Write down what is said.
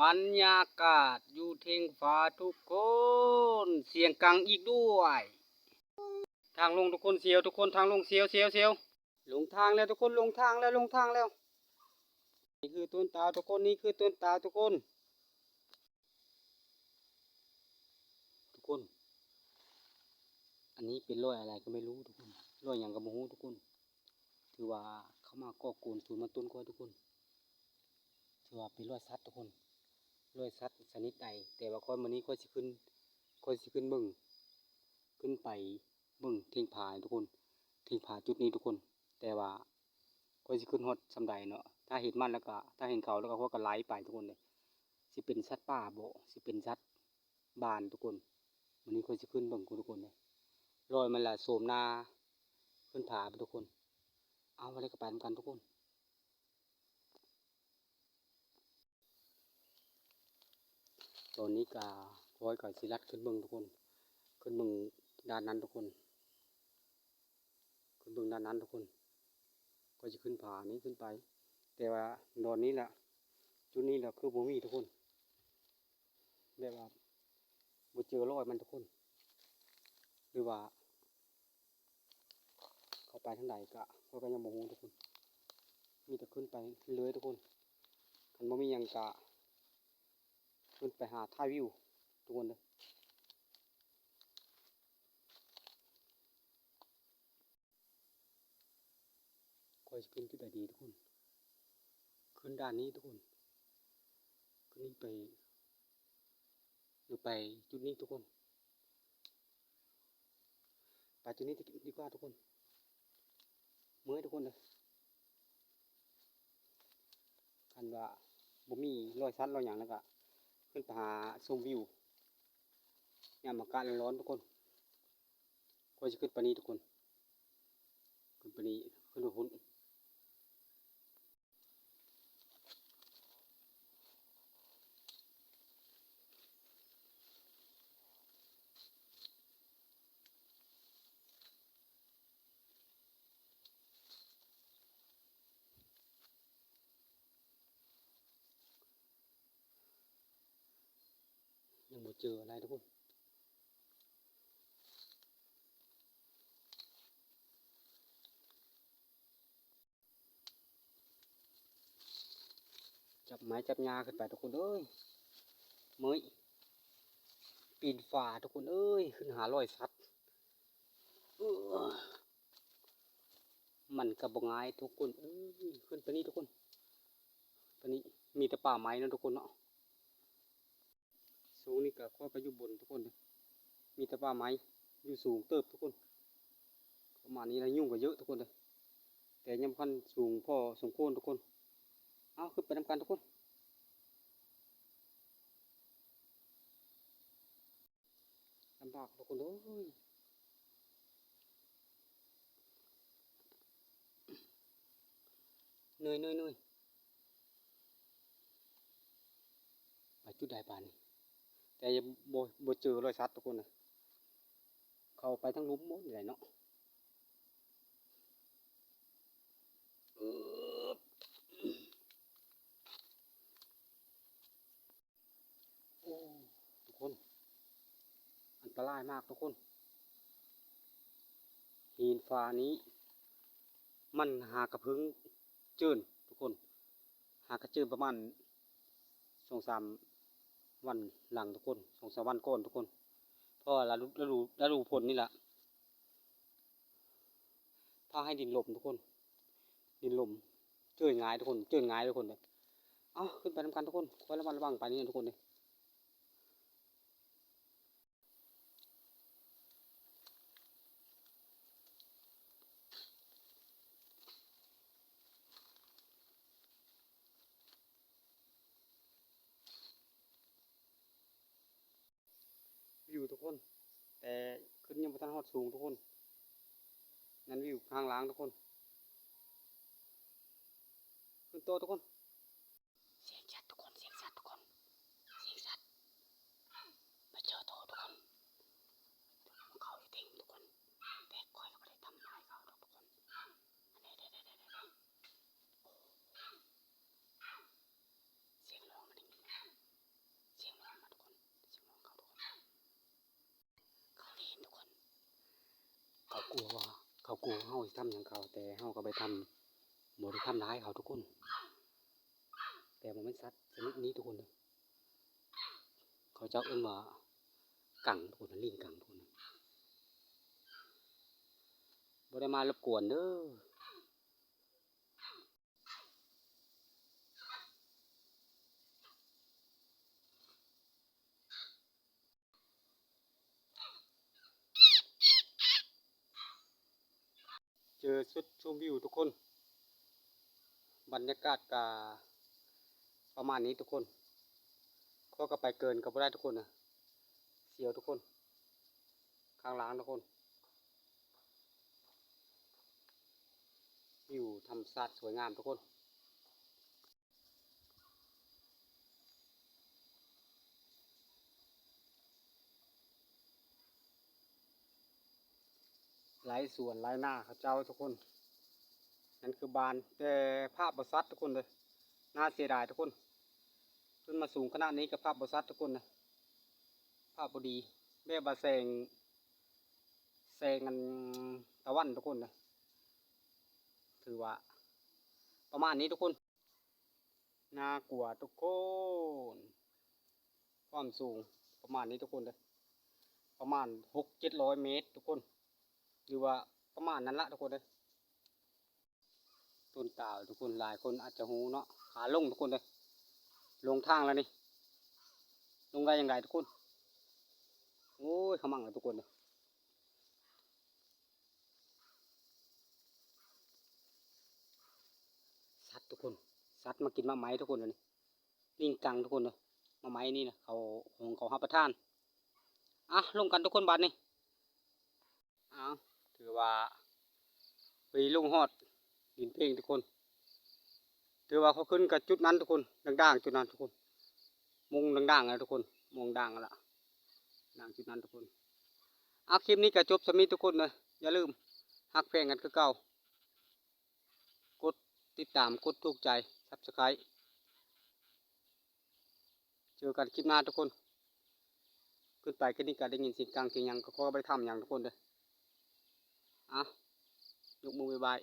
ບັນຍາກາດຢູ່ເທິງຟ້າທຸກຄົນ ສຽງກັງອີກດ້ວຍ. ທາງລົງທຸກຄົນ ສຽວທຸກຄົນ ທາງລົງ ສຽວ ສຽວ ສຽວ. ຫຼົງທາງແລ້ວທຸກຄົນ ຫຼົງທາງແລ້ວ ຫຼົງທາງແລ້ວ. ນີ້ຄືຕົ້ນຕາວທຸກຄົນ ນີ້ຄືຕົ້ນຕາວທຸກຄົນ. ທຸກຄົນ ອັນນີ້ເປັນລອຍອະໄລກໍໄມ່ຮູ້ທຸກຄົນ ລອຍຫຍັງກໍບໍ່ຮູ້ທຸກຄົນ. ຖືວ່າເຂົາມາກໍ່ໂກນສວນມັນຕົ້ນຂ້ອຍທຸກຄົນ. ຖືວ່າເປັນລອຍສັດທຸກຄົນ ລອຍສັດຊະນິດໃດ. ແຕ່ວ່າຂ້ອຍ ມື້ນີ້ຂ້ອຍຊິຂຶ້ນ ຂ້ອຍຊິຂຶ້ນເບິ່ງ ຂຶ້ນໄປເບິ່ງເທິງຜາທຸກຄົນ ເທິງຜາຈຸດນີ້ທຸກຄົນ. ແຕ່ວ່າຂ້ອຍຊິຂຶ້ນຮອດສ່ຳໃດເນາະ ຖ້າເຫັນມັນແລ້ວກໍ ຖ້າເຫັນເຂົາແລ້ວກໍ ຂ້ອຍກໍໄລ່ໄປທຸກຄົນເດີ. ຊິເປັນສັດປ່າບໍ ຊິເປັນສັດບ້ານທຸກຄົນ. ມື້ນີ້ຂ້ອຍຊິຂຶ້ນເບິ່ງທຸກຄົນເດີ ລອຍມັນລະໂສມໜ້າຂຶ້ນຜາໄປທຸກຄົນ. ເອົາ ໄປເລີຍ ກໍໄປນຳກັນທຸກຄົນ. ຕອນນີ້ກະຂ້ອຍກະຊິລັດຂຶ້ນເບິ່ງທຸກຄົນ ຂຶ້ນເບິ່ງດ້ານນັ້ນທຸກຄົນ ຂຶ້ນເບິ່ງດ້ານນັ້ນທຸກຄົນ. ຂ້ອຍຊິຂຶ້ນຜານີ້ຂຶ້ນໄປ ແຕ່ວ່າດອນນີ້ລະ ຈຸດນີ້ລະຄືບໍ່ມີທຸກຄົນ ແບບວ່າບໍ່ເຈີລອຍມັນທຸກຄົນ ຫຼືວ່າ ເຂົາໄປທາງໃດກະ ຂ້ອຍກະຍັງບໍ່ຮູ້ທຸກຄົນ ມີແຕ່ຂຶ້ນໄປເລື້ອຍທຸກຄົນ. ຄັນບໍ່ມີຫຍັງກະຂຶ້ນໄປຫາຖ່າຍວິວທຸກຄົນເດີ. ຂ້ອຍຊິຂຶ້ນຈຸດໃດດີທຸກຄົນ ຂຶ້ນດ້ານນີ້ທຸກຄົນ ຂຶ້ນນີ້ໄປ ຫຼືໄປຈຸດນີ້ທຸກຄົນ ໄປຈຸດນີ້ດີກວ່າທຸກຄົນ ເມື່ອຍທຸກຄົນເດີ. ຄັນວ່າບໍ່ມີລອຍສັດລອຍຫຍັງແລ້ວກະ ຂຶ້ນໄປຫາຊົມວິວຍາມອາກາດຮ້ອນໆທຸກຄົນ. ຂ້ອຍຊິຂຶ້ນໄປນີ້ທຸກຄົນ ຂຶ້ນໄປນີ້ ຂຶ້ນໄປພຸ້ນ. ຍັງບໍ່ເຈີອະໄລທຸກຄົນ. ຈັບໄມ້ຈັບຫຍ້າຂຶ້ນໄປທຸກຄົນເອີຍ ເມື່ອຍ ປີນຝາທຸກຄົນເອີຍ ຂຶ້ນຫາລອຍສັດ ເອີ ມັນກໍບໍ່ງ່າຍທຸກຄົນເອີຍ. ຂຶ້ນໄປນີ້ທຸກຄົນ ໄປນີ້ ມີແຕ່ປ່າໄມ້ເນາະທຸກຄົນເນາະ. ສູງນີ້ກໍ ຂ້ອຍກໍຢູ່ບົນທຸກຄົນເດີ ມີແຕ່ປ່າໄມ້ ຢູ່ສູງເຕີບທຸກຄົນ. ປະມານນີ້ລະ ຍຸງກໍເຍອະທຸກຄົນເດີ ແຕ່ຍັງບໍ່ທັນສູງພໍສົມຄວນທຸກຄົນ. ເອົາ ຂຶ້ນໄປນຳກັນທຸກຄົນ. ລຳບາກທຸກຄົນເອີຍ ເມື່ອຍໆໆ ໄປຈຸດໃດບາດນີ້ ແຕ່ຍັງບໍ່ ບໍ່ເຈີລອຍສັດທຸກຄົນເອີຍ. ເຂົາໄປທາງລຸ່ມໝົດນີ້ແຫຼະເນາະ. ໂອ້ ທຸກຄົນ ອັນຕະລາຍມາກທຸກຄົນ. ຫີນຝານີ້ ມັນຫາກະເພິ່ງເຈີນທຸກຄົນ ຫາກະເຈີນປະມານສອງສາມວັນຫຼັງທຸກຄົນ ສອງສາມວັນກ່ອນທຸກຄົນ. ເພາະວ່າລະດູ ລະດູ ລະດູຝົນນີ້ລະ ພາໃຫ້ດິນຫຼົ່ມທຸກຄົນ ດິນຫຼົ່ມ ເຈີນງ່າຍທຸກຄົນ ເຈີນງ່າຍທຸກຄົນເດີ. ເອົາ ຂຶ້ນໄປນຳກັນທຸກຄົນ ຄອຍລະມັດລະວັງໄປນີ້ທຸກຄົນເດີ. ວິວທຸກຄົນ ແຕ່ຂຶ້ນຍັງບໍ່ທັນຮອດສູງທຸກຄົນ. ນັ້ນວິວຂ້າງລ່າງທຸກຄົນ ຂຶ້ນໂຕທຸກຄົນ. ສຽງສັດທຸກຄົນ ສຽງສັດທຸກຄົນ ສຽງສັດ ໄປເຈີໂຕທຸກຄົນ. ເຂົາຢູ່ເທິງທຸກຄົນ ແຕ່ຂ້ອຍກໍບໍ່ໄດ້ທຳຮ້າຍເຂົາດອກທຸກຄົນ. ອັນນີ້ເດ້ໆໆໆ ໂອ້ ສຽງຮ້ອງມັນໄດ້ຍິນ. ຊິທຳຫຍັງເຂົາ ແຕ່ເຮົາກໍໄປທຳ ບໍ່ໄດ້ທຳຮ້າຍເຂົາທຸກຄົນ ແຕ່ບໍ່ແມ່ນສັດຊະນິດນີ້ທຸກຄົນເດີ ເຂົາເຈົ້າເອີ້ນວ່າກັງທຸກຄົນ ລີງກັງທຸກຄົນ ບໍ່ໄດ້ມາລົບກວນເດີ. ເຈີຈຸດຊົມວິວທຸກຄົນ ບັນຍາກາດກະປະມານນີ້ທຸກຄົນ ເພາະກໍໄປເກີນກໍບໍ່ໄດ້ທຸກຄົນນະ ສຽວທຸກຄົນ ຂ້າງລ່າງທຸກຄົນ ວິວທຳມະຊາດສວຍງາມທຸກຄົນ. ໄລ່ສວນໄລ່ນາເຂົາເຈົ້າທຸກຄົນ ນັ້ນຄືບ້ານ ແຕ່ພາບບໍ່ຊັດທຸກຄົນເດີ ໜ້າເສຍດາຍທຸກຄົນ ຂຶ້ນມາສູງຂະໜາດນີ້ກໍພາບບໍ່ຊັດທຸກຄົນນະ ພາບບໍ່ດີ ແບບວ່າແສງ ແສງອັນຕາວັນທຸກຄົນນະ ຖືວ່າປະມານນີ້ທຸກຄົນ. ໜ້າກົວທຸກຄົນ ຄວາມສູງປະມານນີ້ທຸກຄົນເດີ ປະມານຫົກເຈັດຮ້ອຍເມດທຸກຄົນ ຫຼືວ່າປະມານນັ້ນລະທຸກຄົນເດີ. ຕົ້ນຕາວທຸກຄົນ ຫຼາຍຄົນອາດຈະຮູ້ເນາະ ຂາລົງທຸກຄົນເດີ ລົງທາງແລ້ວນີ້ ລົງໄດ້ຈັ່ງໃດທຸກຄົນ ໂອ້ຍ ຂະມັງແລ້ວທຸກຄົນເດີ. ສັດທຸກຄົນ ສັດມາກິນໝາກໄມ້ທຸກຄົນ ອັນນີ້ ລິງກັງທຸກຄົນເດີ ໝາກໄມ້ນີ້ນະ ເຂົາ ຂອງເຂົາຮັບປະທານ. ອ່ະ ລົງກັນທຸກຄົນບາດນີ້ ເອົາ ຖືວ່າໄປລົງຮອດດິນເພງທຸກຄົນ ຖືວ່າເຂົາຂຶ້ນກັບຈຸດນັ້ນທຸກຄົນ ດ່າງໆຈຸດນັ້ນທຸກຄົນ ມຸງດ່າງໆແລ້ວທຸກຄົນ ມຸງດ່າງແລ້ວ ດ່າງຈຸດນັ້ນທຸກຄົນ. ອ່ະ ຄລິບນີ້ກໍຈົບສ່ຳນີ້ທຸກຄົນເດີ ຢ່າລືມຮັກແພງກັນຄືເກົ່າ ກົດຕິດຕາມ ກົດຖືກໃຈ Subscribe ເຈີກັນຄລິບໜ້າທຸກຄົນ. ຂຶ້ນໄປຄືນີ້ກໍໄດ້ຍິນສຽງກັງສຽງຫຍັງ ກໍ ກໍບໍ່ໄດ້ທຳຫຍັງທຸກຄົນເດີ. ອ່ະ ຍົກມືບາຍບາຍ